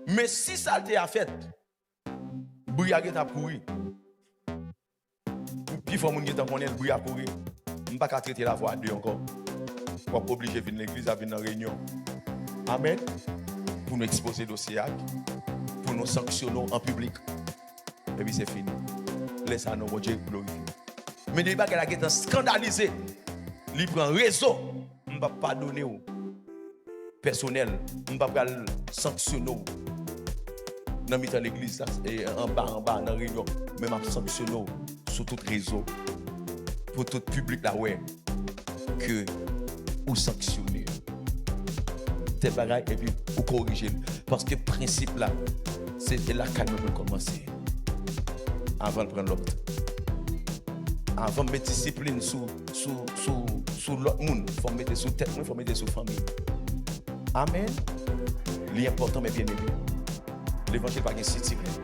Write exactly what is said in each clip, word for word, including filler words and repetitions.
Men si salte a fèt, bri a gentan ap kouri. Pifò moun gentan konnen l, bri a kouri. M pa ka trete lavwa a de ankò. W ap oblije vin legliz la, vin nan reyinyon. Amèn. Pou nou ekspoze dosye a, pou nou sanksyone w an piblik. Epi se fini. Lè sa a, non Bondye glorifye. Men depi bagay la gentan eskandalize, li pran rezo, m p ap padone w pèsonèl, m pa pral sanksyone w nan mitan legliz la, e anba, anba, nan reyinyon, men m ap sanksyone w sou tout rezo, pou tout piblik la wè ke ou sanksyone tèl bagay, epi ou korije l. Paske prensip la, se, se lakay mwen pou l kòmanse, avan l pran lòt. Avan m met disiplin sou, sou, sou, sou lòt moun, fò m mete sou tèt mwen, fò m mete sou fanmi. Amèn. Li enpòtan, men byeneme, levanjil pa gen sitirèl.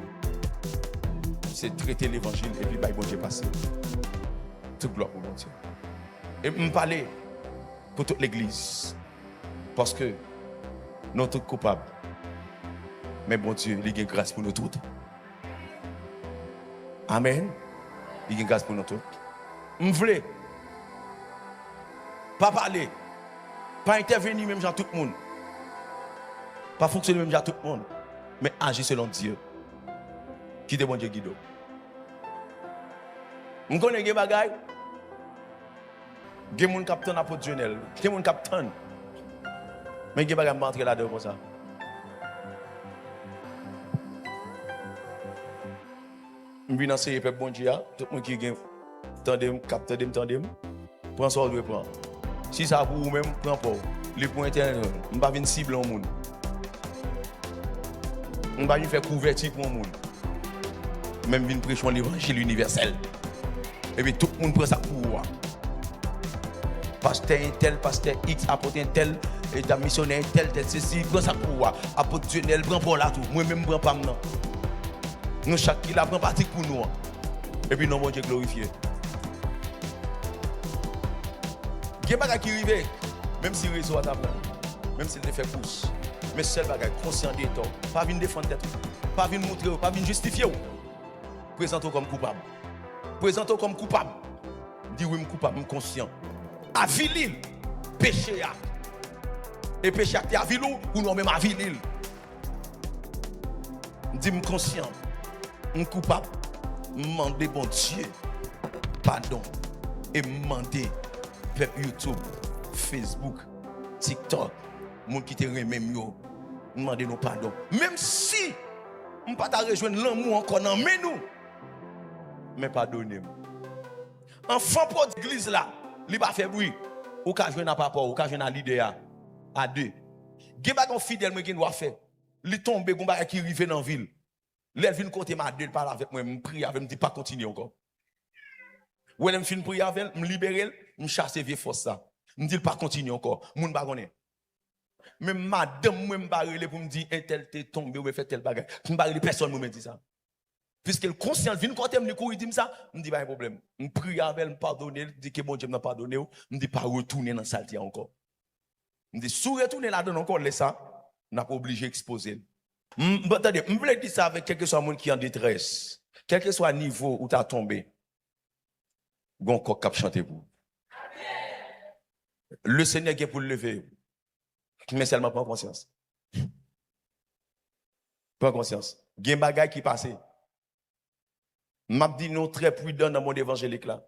Se trete levanjil epi bay Bondye pase. Tout glwa pou Bondye. E m pale pou tout legliz. Paske nou tout koupab. Men Bondye, li gen gras pou nou tout. Amèn. Li gen gras pou nou tout. M vle. Pa pale. Pa entèveni menm jan tout moun. Pa fonksyone menm jan tout moun. Men aji selon Dye. Kite Bondye gide w. M konnen gen bagay. Gen moun k ap tann apot Dyenèl. Gen moun k ap tann. Men gen bagay m pa antre ladan yo konsa. M vin anseye pèp Bondye a. Tout moun ki gen tande m, k ap tande m, tande m. Pran sa w dwe pran. Si sa pou ou menm, pran pa w. Li pou entèl, m pa vin sible yon moun. M pa vin fè kouvèti pou yon moun. Men m vin preche yon levanjil inivèsèl. Epi tout moun pran sa k pou ou a. Pastè entèl, pastè X, apot entèl, e dam misyonè entèl, tèt sesi, pran sa k pou ou a. Apot Dyenèl, pran pa w la tou. Mwen menm, m pran pa m nan. Nou chak ki la, pran pati k pou nou an. Epi non Bondye glorifye. Gen bagay ki rive, menm si rezo a ta pran, menm si l te fè kous. Men sèl bagay, konsyan de tò. Pa vin defann tèt ou. Pa vin moutre w, pa vin jistifye w. Prezante w kòm koupab. Prezante w kòm koupab. Di wi, m koupab, m konsyan. Avili l. Peche a. E peche a ki te avili w, kounye a w menm avili l. M di m konsyan, m koupab. M mande Bondye padon. E m mande pèp YouTube, Facebook, TikTok, moun ki te renmen m yo, m mande nou padon. Menm si m pa ta rejwenn lanmou ankò nan men nou, men padone m. Anfan pwodigi legliz la, li pa fè bri. Ou ka jwenn a papa w, ou ka jwenn a lidè a, a de. Gen bagay yon fidèl mwen gen dwa fè. Li tonbe, gon bagay ki rive nan vi l. Lè l vin kote m a de, l pale avèk mwen, m priye avè l, m di pa kontinye ankò. Wè lè m fin priye avè l, m libere l, m chase vye fòs sa. M di l pa kontinye ankò. Moun pa konnen. Menm madanm mwen, m pa rele pou m di entèl te tonbe oubyen fè tèl bagay. M pa rele pèsonn pou mwen di sa. Piske l konsyan, l vin kote m, li kouri di m sa, m di pa gen pwoblèm. M priye avè l, m padone l, di ke Bondye m nan padone w, m di pa retounen nan salte a ankò. M di si w retounen ladan l ankò, lè sa, n ap oblije ekspoze l. M, m, tande, m vle di sa avèk kèlkeswa moun ki an detrès, kèlkeswa nivo ou ta tonbe, gon kòk k ap chante pou ou. Lesenyè gen pou l leve w. Men sèlman pran konsyans. Pran konsyans. Gen bagay ki pase. M ap di nou trè pridan nan mond evanjelik la.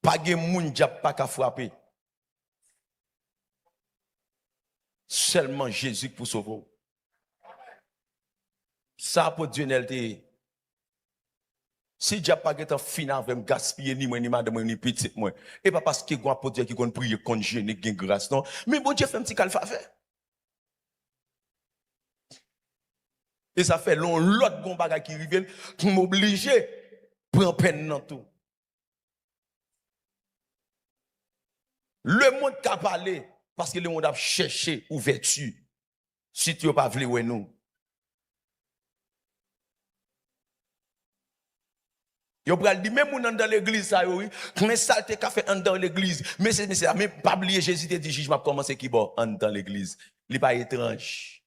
Pa gen moun dyab pa ka frape. Sèlman Jezi k pou sove w. Sa apot Dyenèl te ye. Si dyab pa gentan fin avè m, gaspiye ni mwen, ni madanm mwen, ni pitit mwen, e pa paske gon apot Dye ki konn priye, k konn jene, k gen gras, non. Men Bondye fè m ti kal favè. E sa fè lè yon lòt gon bagay ki rive l, m oblije pran pèn nan tou. Lemonn ka pale, paske lemonn ap chèche ouvèti. Sitou yo pa vle wè nou. Yo pral di, men moun anndan legliz sa yo, wi. Men salte k ap fèt anndan legliz. Men se, men se, men pa bliye, Jezi te di, jijman ap kòmanse kibò? Anndan legliz. Li pa etranj.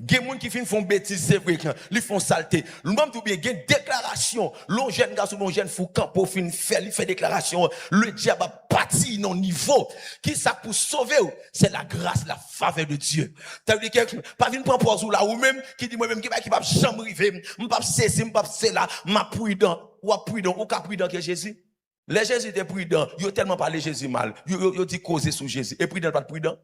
Gen moun ki fin fè yon betiz, se vre, li fè yon salte. Mwen, m di w byen, gen deklarasyon. Lè yon jèn gason, yon jèn fi kanpe w fin fè, li fè deklarasyon an, le dyab ap pati nan nivo. Kisa k pou sove w? C'est la grâce, la faveur de Dieu. Sa vle di ke pa vin pran pòz ou la, ou menm ki di, mwen menm, gen bagay ki p ap janm rive m, m p ap sesi, m p ap sela, m ap pridan. W ap pridan, ou ka pridan ke Jezi? Lè Jezi te pridan, yo tèlman pale Jezi mal, yo, yo, yo di koze sou Jezi. E pridan l pa t pridan?